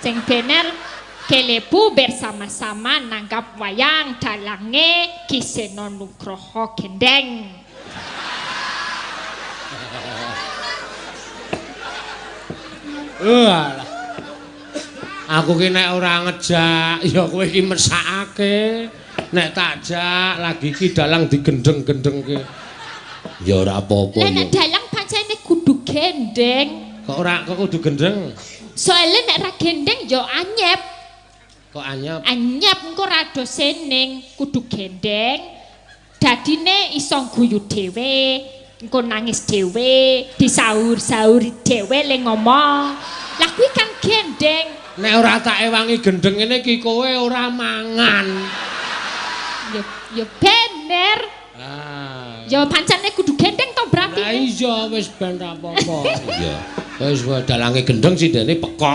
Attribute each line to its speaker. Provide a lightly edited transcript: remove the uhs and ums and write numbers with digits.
Speaker 1: Sing bener kelebu bersama-sama nanggap wayang dalange Ki Seno Nugroho gendeng.
Speaker 2: Walah. Aku ki nek ora ngejak ya kowe iki mesakake. Nek tak jak lagi ki dalang digendeng-gendengke. Ya ora apa-apa.
Speaker 1: Lah nek dalang pancene kudu gendeng.
Speaker 2: Kok ora kok kudu gendeng?
Speaker 1: Soale nek ra gendeng ya anyep.
Speaker 2: Kok anyep?
Speaker 1: Anyep engko ra dosening, kudu gendeng. Dadine iso guyu dhewe, engko nangis dhewe, disaur-sauri dhewe le ngomong. Lah kuwi kan gendeng.
Speaker 2: Nek ora tak ewangi gendeng ngene iki kowe ora mangan.
Speaker 1: Ya ya bener.
Speaker 2: Ah.
Speaker 1: Ya pancene kudu gendeng to berarti.
Speaker 2: Lah iya wis ben ra apa-apa. Iya. Wis dalange gendeng sindene pekok.